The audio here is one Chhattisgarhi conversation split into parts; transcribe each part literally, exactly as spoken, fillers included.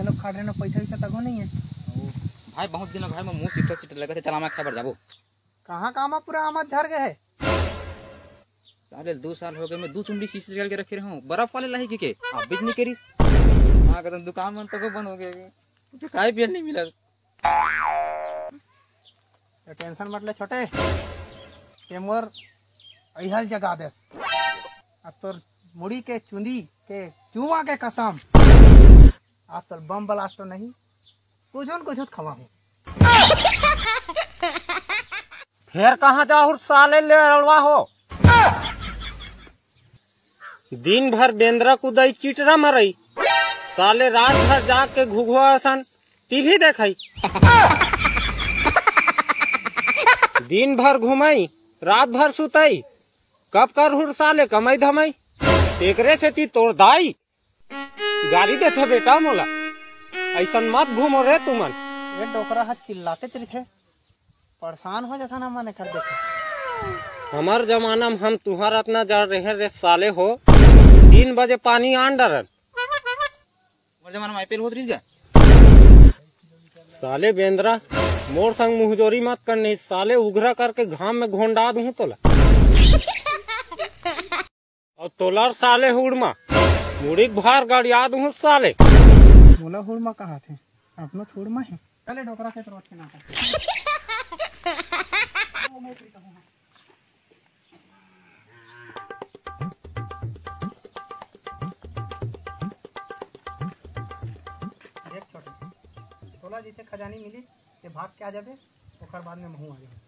चलो, खाट रहे ना, पैसा वैसा तको नहीं है। भाई, बहुत दिन हो भाई, मैं मुंह चिट्टा चिट्टा लगा थे, चला मैं खाए बर जाबो। कहाँ काम पूरा आमद झर गए है? साले, दो साल हो गए, मैं दो चुंडी शीशे जल के रखे रहूं, बर्फ वाले लाही के, के? आप बिजली के रिस। हाँ, कहते दुकान मन तको बंद हो गए, कुछ खाए पिए नहीं मिला। तो टेंशन मत ले छोटे, ते मोर अइहल जगा देस। अब तोर मुड़ी के चुंदी के चुमा के कसम, आज तोर बम ब्लास्ट तो नहीं, कुछ न कुछ खवा हूँ। फेर कहाँ जाहू साले ले रलवा हो? दिन भर बेंदरा कुदाई चिटरा मरई, साले रात भर जाग के घुघुआ असन टीवी देखई। दिन भर घुमई, रात भर सुतई, कब करहू साले कमई धमई? एकरे सेती तोर दाई गारी देथे बेटा मोला, अइसन मत घूमो रे तुमन। ये डोकरा ह चिल्लाते चलथे, परेशान हो जाता ना मन कर देखे। हमर जमाना में हम तुहार अतना जड़ रहे रे साले हो, तीन बजे पानी आन डरन। हमर जमाना में आईपीएल होत रहिस गा। साले बेंदरा, मोर संग मुहजोरी मत कर, नहीं साले उघरा करके घाम में घोंडा दूं तोला। अउ तोला साले हुड़मा, मुड़ी के भार गड़िया दूं साले। मोला हुड़मा कहा थे, अपनो हुड़मा है। चले डोकरा के तरफ के नाता। देख छोटे, तोला जैसे खजानी मिली, ये भाग के आ जाबे, ओकर बाद में महू आ जाबे।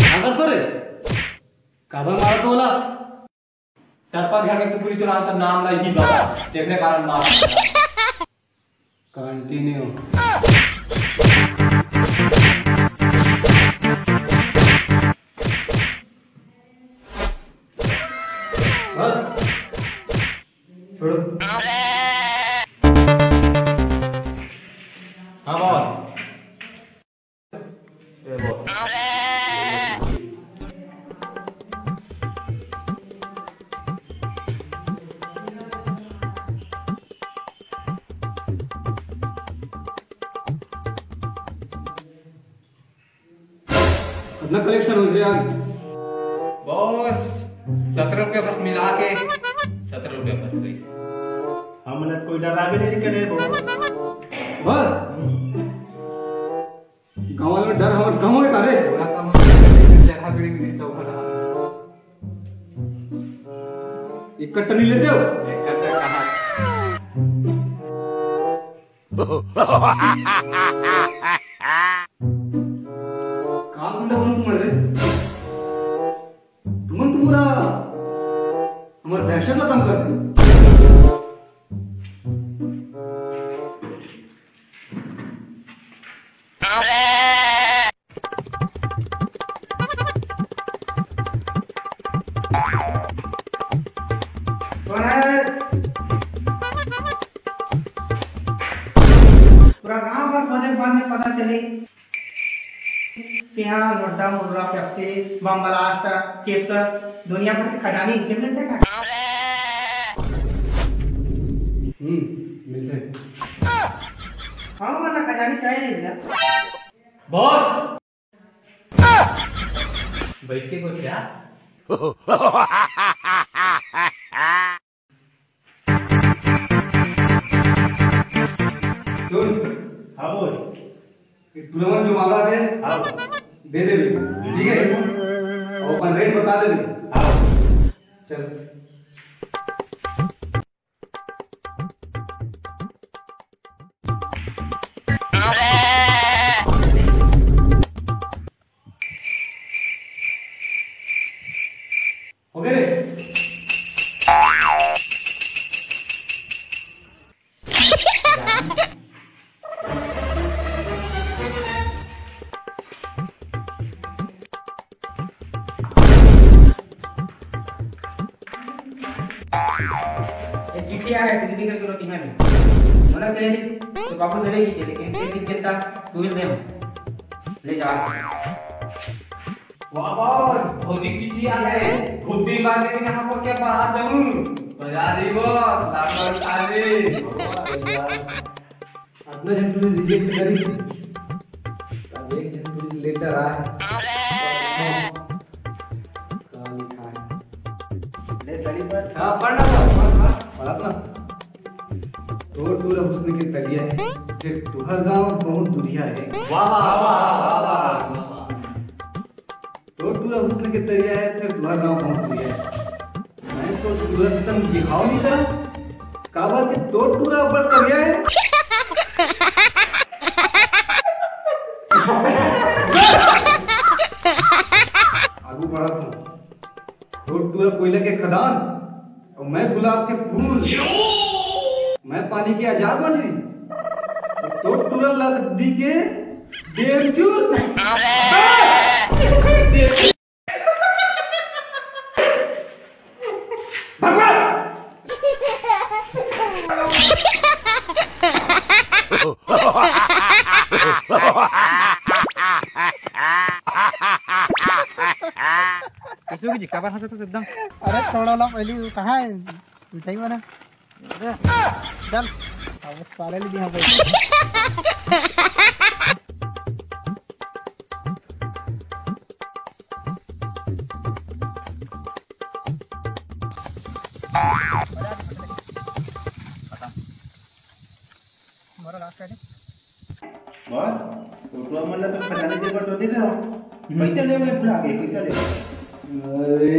अगर तो रे, काबर मारा तोला? सरपंच घर के कुकुरी चुनाव त नाम ला ही बाबा, तेकरे कारण मार। कंटिन्यू। बस। छोड़ो। हाँ बॉस। कितना कलेक्शन हो गया आज? बॉस, सत्रह रुपया बस मिला के सत्रह रुपया बस गई। हमने कोई डरा भी नहीं करे बॉस। बस। गाँव वाले में डर हमर कम होए का रे? पूरा कम होए का रे? जगह भी नहीं मिलता होगा ना। एक कट्टा नहीं लेते हो? एक कट्टा कहाँ? का गुंडा हो तुम रे? तुमन तो पूरा हमर दहशत खत्म कर दे। पूरा गांव भर खोजे के बाद में पता चली कि यहाँ लोड्डा, मुर्रा, पेप्सी, बम ब्लास्ट, चिप्स, दुनिया भर के खजानी इनसे मिलते का? हम्म, मिलते। हाँ, वरना खजानी चाहिए नहीं ना। बॉस, बैठ के कुछ क्या? सुन। हाँ बोल। ये टूर्नामेंट जो मांगा थे, हाँ। दे दे, ठीक है? और अपन रेट बता दे। हाँ। चल। हो गए रे। चिट्ठी आय हे, तुमन के तुरंत इहाँ ले। मोला कहे रहिस, तो बाबू धरे नहीं के, लेकिन एक दिन के ता तू ही ले हो। ले जा। वाह बॉस, भौजी की चिट्ठी आ गए। खूब दिन बाद लेकिन हमको क्या बाहर जाऊं। बजा दी बॉस, लाडो खाली। अतना झन तुमन रिजेक्ट करिस, तब एक झन तुमन लेटर आए। का लिखा है? ले सड़ी पर। हाँ, पढ़ना बॉस, पढ़, पढ़। पढ़त ना। तोर टूरा हुस्न के तरिया है, फिर तुहर गाँव बहुत दुरिया है। वाह, वाह, वाह, वाह, वाह। तोर टूरा हुस्न के तरिया है, फिर तुहर गाँव बहुत दुरिया है। मैं तो टूरा संग बिहाव नहीं करा, काबर के तोर टूरा अब्बड़ करिया है। आगू बढ़त हूँ। तोर टूरा कोयला के खदान अउ मैं गुलाब के फूल, मैं पानी के आजाद मछली, अउ तोर टूरा लकड़ी के डेमचूर। भगवान! कैसे होगी जी? काबर हंसत हस एकदम? अरे छोड़ो ला, पहली वो कहाँ है? मिठाई वाला। अरे, चल। अब साले ले दिया भाई। हमारा लास्ट है। बॉस, फोटो मन ला तो खजाने दे बर तो दे दे। पैसा ले, मैं भुला गए, पैसा ले। अरे।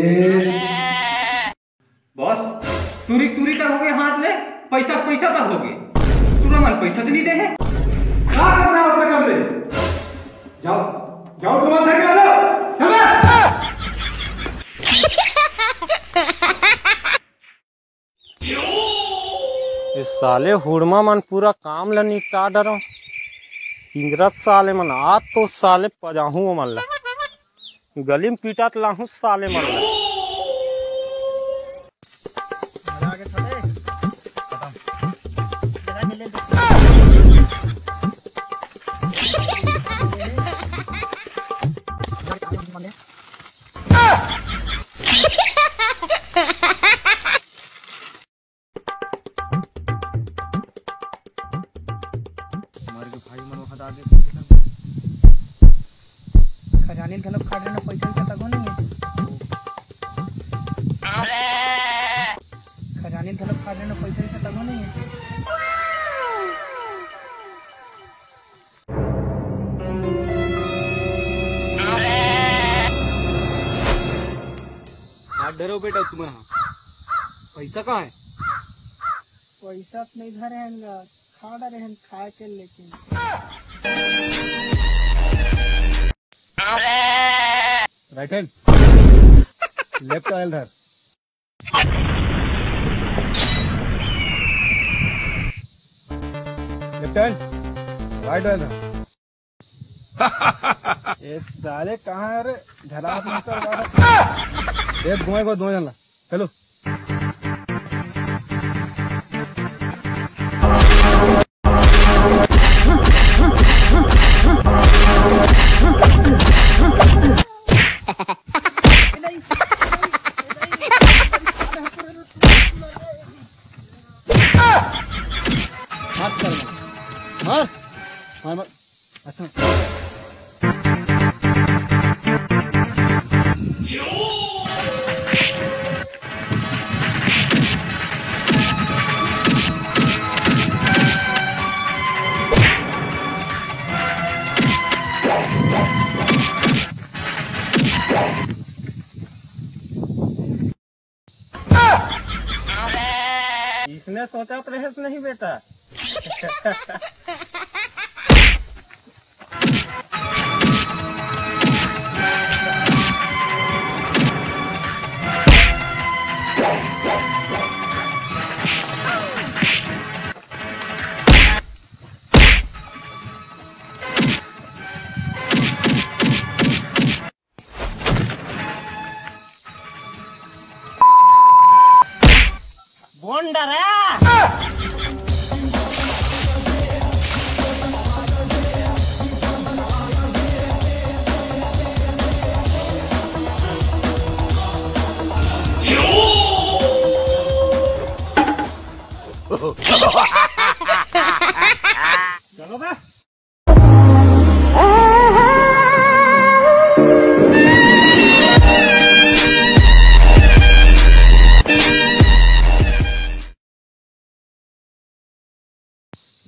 बॉस, टूरी टूरी कर हो गए हाथ ले, पैसा पैसा कर हो गए। तुमन पैसा तो नहीं दे है। का कर रहा हो अपने कमरे? जाओ, जाओ, तुमन घर के लो। चलो। ये साले हुड़मा मन पूरा काम ला निपटा डरो। इंगरत साले मन, आज तो साले पजाहूं ओमन ला। गली में पीटत लाहूं साले मन ला। मर के भाई मन वहां दागे। खजानी घलो खा लेना, पैसा के तको नहीं है। खजानी घलो खा लेना, पैसा के तको नहीं है। हाथ डरो बेटा तुमन हा। पैसा कहाँ है? पैसा तो नहीं धरे हैं, खा डरे हैं, खाए के लेकिन। राइट हैंड, लेफ्ट ऑयल धर। लेफ्ट हैंड, राइट ऑयल धर। ए साले कहाँ है रे? झरास में चल रहा है। देख, गोए को दो जन ला। चलो। हाथ कर मार। मार। मार, मार। अच्छा। इसने सोचा तो रहे नहीं बेटा। कौन डरा? चलो बे।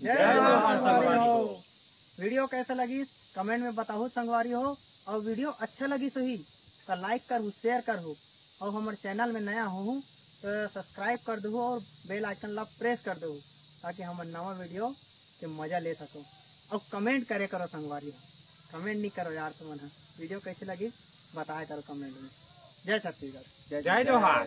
जय जोहार संगवारी हो। वीडियो कैसा लगिस, कमेंट में बताहू संगवारी हो। और वीडियो अच्छा लगिस होही तो लाइक करहू, शेयर करहू, और हमर चैनल में नया होहू तो सब्सक्राइब कर दहू और बेल आइकन ला प्रेस कर दहू, ताकि हमर नवा वीडियो के मजा ले सको। और कमेंट करे करो संगवारी हो, कमेंट नहीं करो यार तुमन ह। वीडियो कैसे लगिस बताया करो कमेंट में। जय छत्तीसगढ़। जय जोहार।